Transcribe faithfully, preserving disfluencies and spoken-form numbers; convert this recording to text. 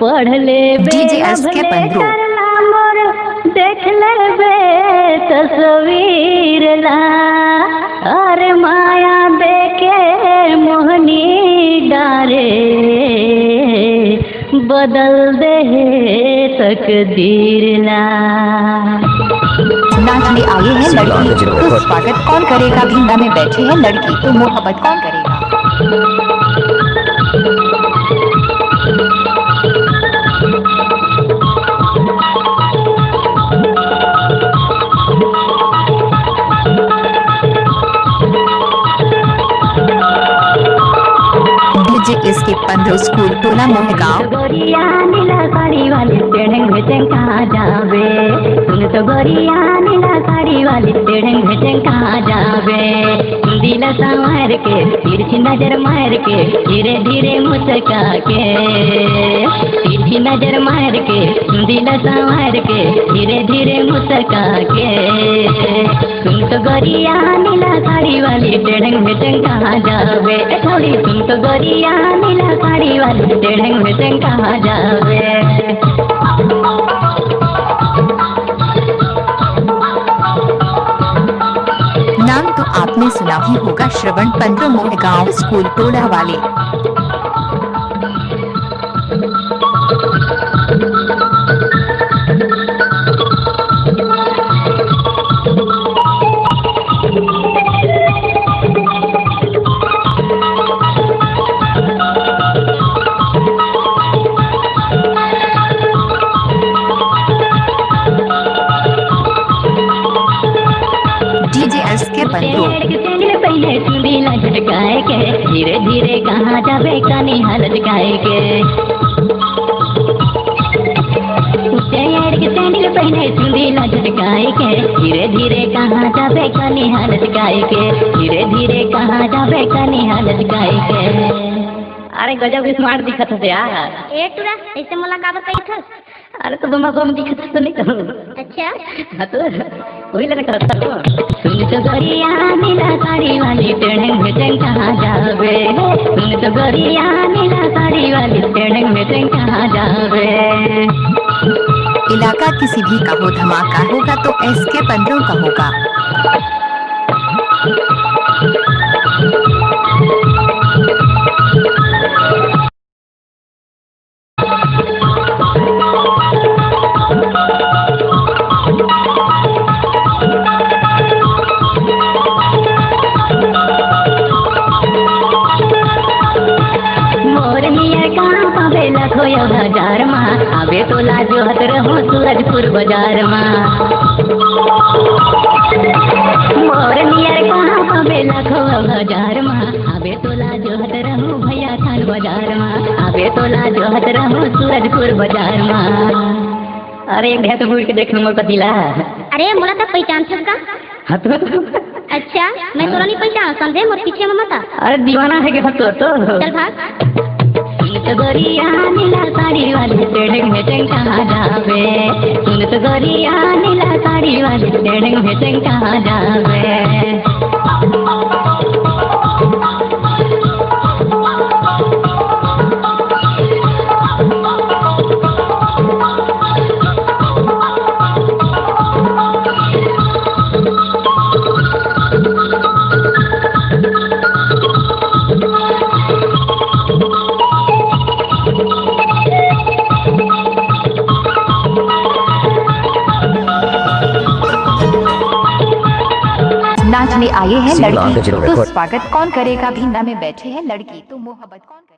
पढ़ लेबे DJ S के लव पंद्रह। लेटर ला मोर, देख लेबे तस्वीर ला। अरे माया देके मोहनी डारे, बदल दे हे तकदीर ला। नाच में आए हैं लड़की तो स्वागत कौन करेगा, भींगा में बैठी है लड़की तो मोहब्बत कौन करेगा। डीजे एस के पंद्रह, स्कूल टोला मोहगांव। गोरिया नीला साड़ी वाली, टेढ़ंग भेटेंग कहाँ जावे? सुन तो गोरिया नीला साड़ी वाली, टेढ़ंग भेटेंग कहाँ जावे? दिल संवार के, तिरछी नजर मार के, धीरे धीरे मुस्का के। तिरछी नजर मार के, दिल संवार के, धीरे धीरे मुस्का के। सुन तो गोरिया नीला साड़ी वाली, टेढ़ंग भेटेंग कहाँ जावे? ए छौड़ी, सुन तो गोरिया नीला साड़ी वाली, टेढ़ंग भेटेंग कहाँ जावे? नाम तो आपने सुना ही होगा, श्रवण पंद्रह, मोहगांव, स्कूल टोला वाले। डीजे एस के पंद्रह। पेड़ के सैंडल पहने चूड़ी ला झटकाए के, धीरे धीरे कहाँ जाबे कनी हालत काए के। पेड़ के सैंडल पहने चूड़ी ला झटकाए के, धीरे धीरे कहाँ जाबे कनी हालत काए के, धीरे धीरे कहाँ जाबे कनी हालत काए के। अरे गजब स्मार्ट दिखत हस यार। ए टुरा, ऐसे मोला काबर कहिथस? अरे तो बम्बा बम दिखत हस तो नहीं कहूँ। अच्छा। हाँ तो वही लगा करता हूँ। सुन तो गोरिया नीला साड़ी वाली, टेढ़ंग भेटेंग कहाँ जाबे? सुन तो गोरिया नीला साड़ी वाली, टेढ़ंग भेटेंग कहाँ जाबे? इलाका किसी भी का हो, धमाका होगा तो एस के पंद्रह का होगा। मोर नियर कहाँ पाबे लाखों हजार मा, अबे तोला जोहत रहूं सूरजपुर बाजार मा। मोर नियर कहाँ पाबे लाखों हजार मा, अबे तोला जोहत रहूं भैया थान बाजार मा, अबे तोला जोहत रहूं सूरजपुर बाजार मा। अरे एक ढेर तो घूर के देख लो मोर पतीला। अरे मोला तो पहचानथस का? हाँ तो। अच्छा, मैं तोला नहीं पहचान समझे, मोर पीछे में मत आ। अरे दीवाना है के तो, तो। चल भाग। सुन तो गोरिया नीला साड़ी वाली, टेढ़ंग भेटेंग कहाँ जाबे? सुन तो गोरिया नीला साड़ी वाली, टेढ़ंग भेटेंग कहाँ जाबे? नाचने आए हैं लड़की, तो स्वागत कौन करेगा? भींगा में बैठे हैं लड़की, तो मोहब्बत कौन करेगा?